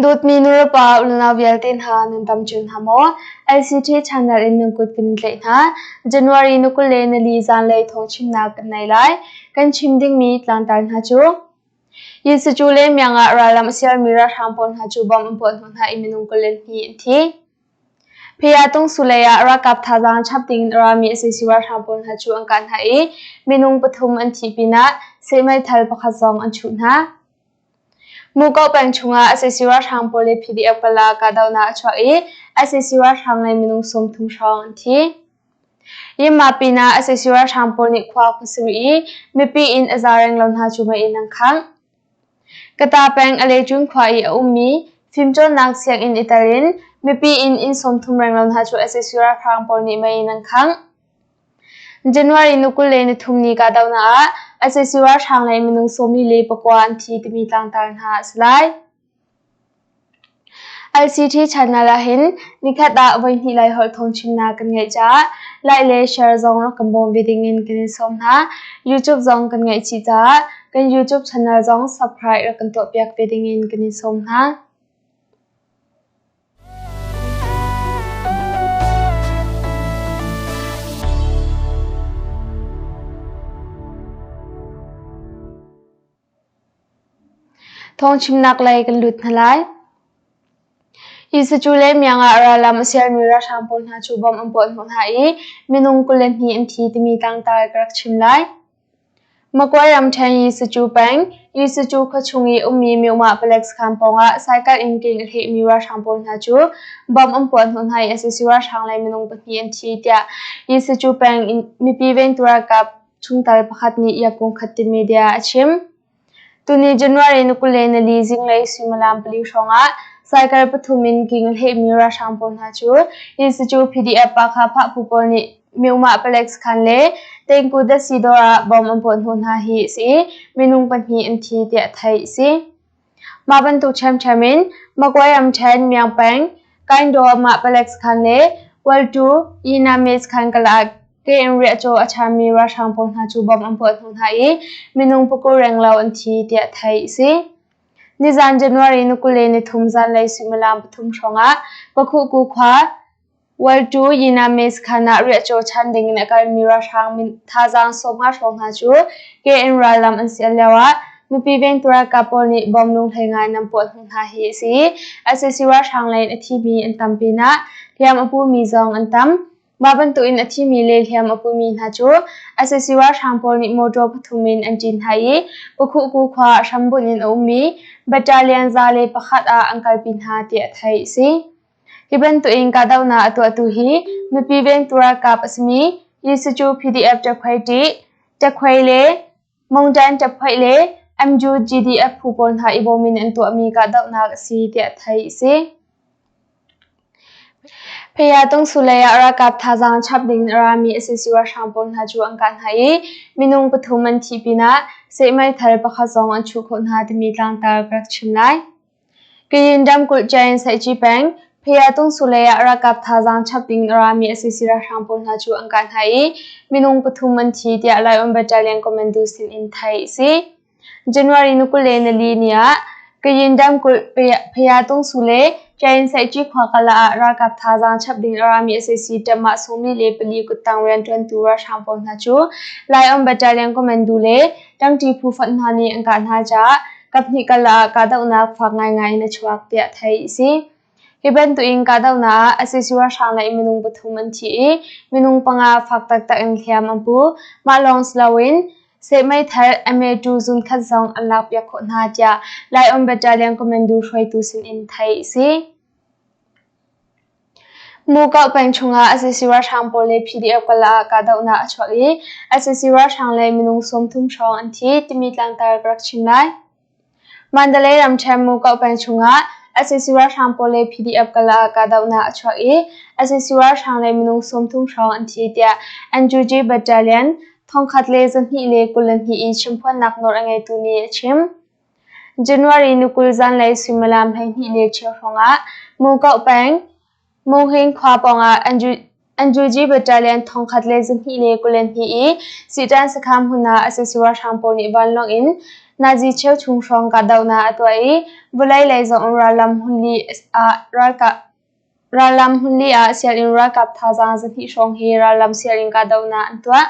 Dawtmi nulepa unau vialte hna nan tam cio hna maw? LCT channel in nan kut kan tlaih hna. January ni 20 le nili zanlei thawngchimnak kan nei lai. Kan chim dingmi tlangtar hna cu Yinsicu le Myang ah rallam a sialmi ralhrang pawl hna cu bomb an puah hnawh hna i minung 22 an thi. Phaya Tungsu lei ah ralkap thazaang chap dingin a rami sac ralhrang pawl hna cu an kah hna i minung pathum an thih pinah seh meithal pakhat zong an chuh hna. Muko peng chungah sac ralhrang pawl le PDF pala kahdohnak a chuak i sac ralhrang lei minung 30 hrawng an thi. Yinma pinah sac ralhrang pawl nih khua khuasarih i mipi inn a za reng lo hna cu mei in an khangh. Kata peng Alejun khua i a ummi fimcawnnak sianginn i tel in mipi inn inn 30 renglo hna cu sac ralhrang pawl nih mei in an khangh. January ni 23 ni kahdohnak ah sac ralhrang lei minung 49 an thi timi tlangtar hna a si lai. LCT channel ahhin nikhat ah voihnih Laiholh thawngchimnak kan ngeih caah like le share zong rak kan bawm ve dingin kan in sawm hna. YouTube zong kan ngeih chih caah kan YouTube channel zong subscribe rak kan tuahpiak ve dingin kan in sawm hna. Thawngchimnak lei kan lut hna lai. Hi sacu le miang ah rallam a sialmi ralhrang pawl hna cu bomb an puah hnawh hna i minung 22 an thi timi tlangtar ka rak chim lai. Magway ramṭhen Yisacu peng, Yisacu khuachung i ummi Myomah palek sakhan pawngah cycle in king a hlehmi ralhrang pawl hna cu bomb an puah hnawh hna i sac ralhrang lei minung pahnih an thi tiah Yisacu peng mipi vengtu ralkap chungtel pakhat nih Yakung Khat media a chim. Tuni January ni 24 zinglei suimilam pali hrawngah cycle pathum in king a hlehmi ralhrang pawl hna cu Yisacu PDF Pakha Phah phu pawl nih Myomah palek sakhan le Tengku datsi dawr ah bomb an puah hnawh hna hi a si i minung pahnih an thi tiah theih a si. Mah bantuk ṭhiamṭhiam in Magway ramṭhen Myang peng Kaindaw mah palek sakhan le Waltu Yiname sakhan kala ah ke in riahcaw a charmi ralhrang pawl hna cu bomb an puah hnawh hna i minung pakul renglo an thi tiah theih a si. Nizan January ni 23 zanlei suimilam pathum hrawngah Pakhuhku khua Waltu Yiname sakhan ah riahcaw chan dingin a kalmi ralhrang thazaang 50 hrawng hna cu ke in rallam an sial lioah mipi vengtu ralkap pawl nih bom lunghlei ngai in an puah hnawh hna hi a si. Sac ralhrang lei in a thimi an tam pinah hliam a pumi zong an tam. Mah bantukin a thimi le hliam a pumi hna cu sac ralhrang pawl nih motor pathum in an ṭin hna i Pakhuhku khua hrambunh in a ummi battalion 101 ah an kalpi hna tiah theih a si. Hi bantukin kahdohnak a tuahtu hi mipi vengtu ralkap a simi Yisacu PDF ṭekhuai ṭih, ṭekhuai le Mongṭan ṭephuaih le MU GDF phu pawl hna i bawm in an tuahmi kahdohnak a si tiah theih a si. Phaya Tungsu lei ah ralkap thazaang chap ding in a rami sac ralhrang pawl hna cu an kah hna i minung pathum an thih pinah seh meithal pakhat zong an chuh khawh hna timi tlangtar ka rak chim lai. Kayin ramkulh Jain Saihci peng, Phaya Tungsu lei ah ralkap thazaang chap ding in a rami sac ralhrang pawl hna cu an kah hna i minung pathum an thi tiah Laion Battalion Commando sin in theih a si. January ni 24 ni ah Kayin ramkulh Phaya Tungsu le Jain Saihci khua kala ah ralkap thazaang chap ding a rami sac ṭamah 44 kuttang rianṭuantu ralhrang pawl hna cu Laion Battalion Commando le ṭangṭi phu fonh hna nih an kah hna caah kaphnih kal ah kahdohnak fak ngaingai in a chuak tiah theih a si. Hi bantukin kahdohnak ah sac ralhrang lei minung pathum an thi i minung panga fak taktak in hliam an pu. Mah lawng si loin seh meithal MA2 zunkhat zong an lakpiak khawh hna tiah Laion Battalion Commando hruaitu sinin theih a si. Mukoh peng chungah sac ralhrang pawl le PDF kal ah kahdohnak a chuak i sac ralhrang le minung 30 hrawng an thi timi tlangtar ka rak chim lai. Mandalay ramṭhen Mukoh peng chungah sac ralhrang pawl le PDF kal ah kahdohnak a chuak i sac ralhrang le minung 30 hrawng an thi tiah NUG Battalion 1222 i chimphuannak nawl a ngeitu nih a chim. January ni 20 zanlei suimilam 12:15 hrawngah Mukoh peng, Muhing khua pawngah NUG Battalion 1222 i Siṭan sakhan hmun ah sac ralhrang pawl nih vanlawng in Nazi cheuchum hrawng kahdohnak a tuah i vawlei lei zong rallam hmunli ah ralkap Rallam hmunli ah sianginn ralkap thazaang 200 hrawng hi rallam sianginn kahdohnak an tuah.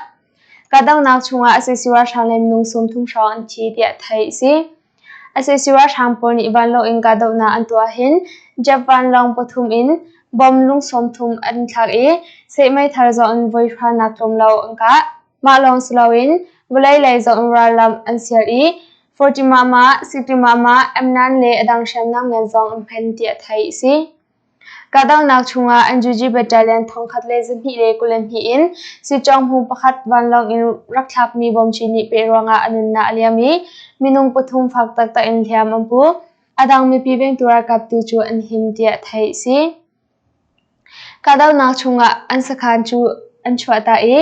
Kahdohnak chungah sac ralhrang le minung 30 hrawng an thi tiah theih a si. Sac ralhrang pawl nih vanlawng in kahdohnak an tuah hin jet vanlawng pathum in bomb lung 30 an thlak i seh meithal zong in voi hra nak tlawm lo an kah. Mah lawng si loin vawlei lei zong in rallam an sial i 40 mama, 60 mama, M9 le a dang hriamnam ngan zong an hman tiah theih a si. Kahdohnak chungah NUG Battalion 1222 in Sichonghmu pakhat vanlawng in rak thlakmi bomci nih peh ruangah a nunnak a liam i minung pathum fak taktak in hliam an pu. A dang mipi vengtu ralkap tu cu an him tiah theih a si. Kahdohnak chungah an sakhan cu an chuahtak i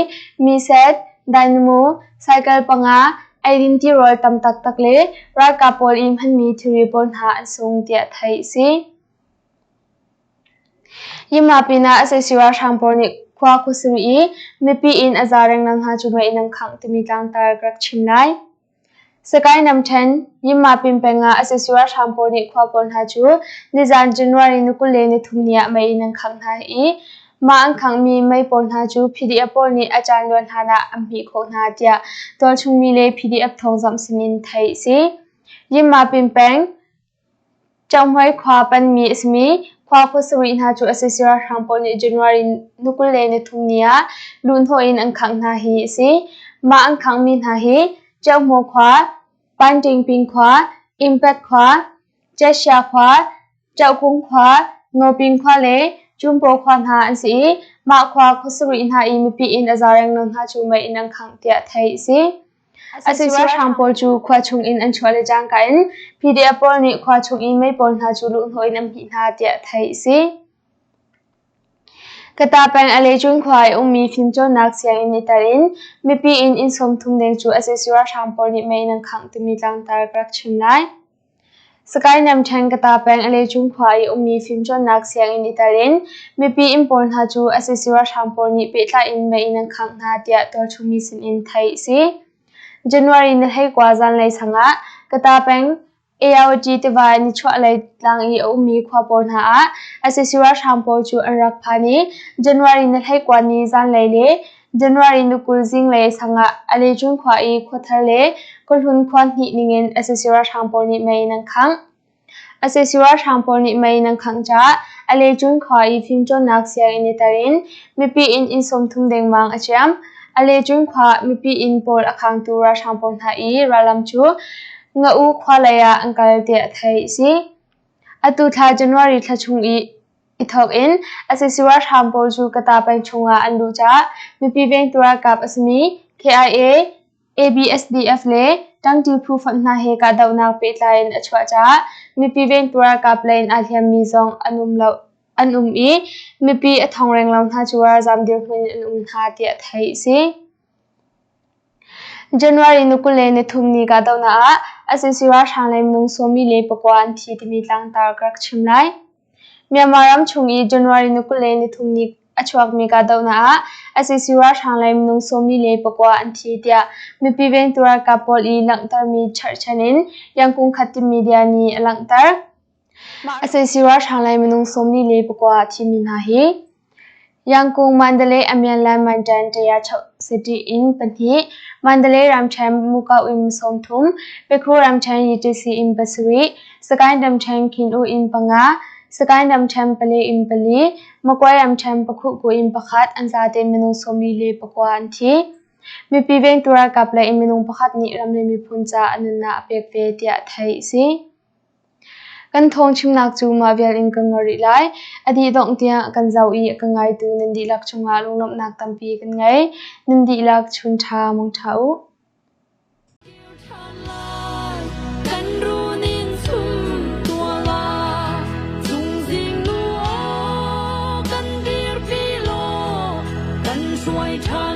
miset, dynamo, cycle panga, eidin tirawl tam taktak le ralkap pawl i hmanmi thilri pawl hna an sung tiah theih a si. Yima pinah sac ralhrang pawl nih khua khuasarih i mipi inn a za renglo hna cu mei in an khangh timi tlangtar ka rak chim lai. Sakae namṭhen, Yinmapin peng ah sac ralhrang pawl nih khua pawl hna cu nizan January ni 23 ni ah mei in an khangh hna i mah an khanghmi mei pawl hna cu PDF pawl nih a caan luan hlan ah an hmih khawh hna tiah tualchungmi le PDF thawngzamh sinin theih a si. Yinmapin peng, Canghmai khua panmi a simi khua khuasarih hna cu sac ralhrang pawl nih January ni 23 ni ah luhhnawh in an khangh hna hi a si. Mah an khanghmi hna hi Ciahmaw khua, Panṭingping khua, Impet khua, Ciasia khua, Ṭohkung khua, Nawping khua le Cumpaw khua hna an si i mah khua khuasarih hna i mipi inn a za renglo hna cu mei in an khangh tiah theih a si. Sac ralhrang pawl cu khua chungin an chuah le cangka in PDF pawl nih khua chung i mei pawl hna cu luhhnawh in an hmih hna tiah theih a si. Kata peng Alecun khua i ummi fimcawnnak sianginn i tel in mipi inn inn 30 deng cu sac ralhrang pawl nih mei in an khangh timi tlangtar ka rak chim lai. Sakae namṭhen Kata peng Alecung khua i ummi fimcawnnak sianginn i tel in mipi inn pawl hna cu sac ralhrang pawl nih pehtlai in mei in an khangh hna tiah tualchungmi sinin theih a si. January ni 19 zanlei sang ah Kata peng AOG tiva nichuahlei tlang i a ummi khua pawl hna ah sac ralhrang pawl cu an rak phan i January ni 19 ni zanlei le January ni 20 zinglei sang ah Alecung khua i khuathar le khuahlun khua hnih ningin sac ralhrang pawl nih mei in an khangh. Sac ralhrang pawl nih mei in an khangh caah Alecung khua i fimcawnnak sianginn i tel in mipi inn inn 30 dengmang a ciam. Alecung khua mipi inn pawl a khangtu ralhrang pawl hna i rallam cu Nga-u khua lei ah an kal tiah theih a si. Atu thla January thla chung i i thawk in sac ralhrang pawl cu Kata peng chungah an luh caah mipi vengtu ralkap a simi KIA, ABSDF le ṭangṭi phu fonh hna he kahdohnak pehtlai in a chuah caah mipi vengtu ralkap lei in aa hliammi zong an um lo an um i mipi a thong renglo hna cu ralzam dirhmun in an um hna tiah theih a si. January ni 23 ni kahdohnak ah sac ralhrang lei minung 49 an thi timi tlangtar ka rak chim lai. Myanmar ram chung i January ni 23 ni a chuakmi kahdohnak ah sac ralhrang lei minung 49 an thi tiah mipi vengtu ralkap pawl i langhtermi cherhchan in Yangkung Khat media nih a langhter. Sac ralhrang lei minung 49 a thimi hna hi Yangkung Mandalay Amyanlan Mantan Tayachoh City in pahnih, Mandalay ramṭhen Mukaw in 30, Pekhu ramṭhen UTC in pasarih, Sagaing ramṭhen Khin-U in panga, Sagaing ramṭhen Pale in pali, Magway ramṭhen Pakhuhku in pakhat an zate minung 49 an thi. Mipi vengtu ralkap lei in minung pakhat nih ram le miphun caah a nunnak a pek ve tiah theih a si. Kan thawngchimnak cu mah vial in kan ngol rih lai. A dih dongh tiang a kan zoh i a ka ngaitu nan dihlak cungah lunglawmhnak tampi kan ngei. Nan dihlak chun ṭha mangṭha u. Kan dirpi law kan hruai ṭhan.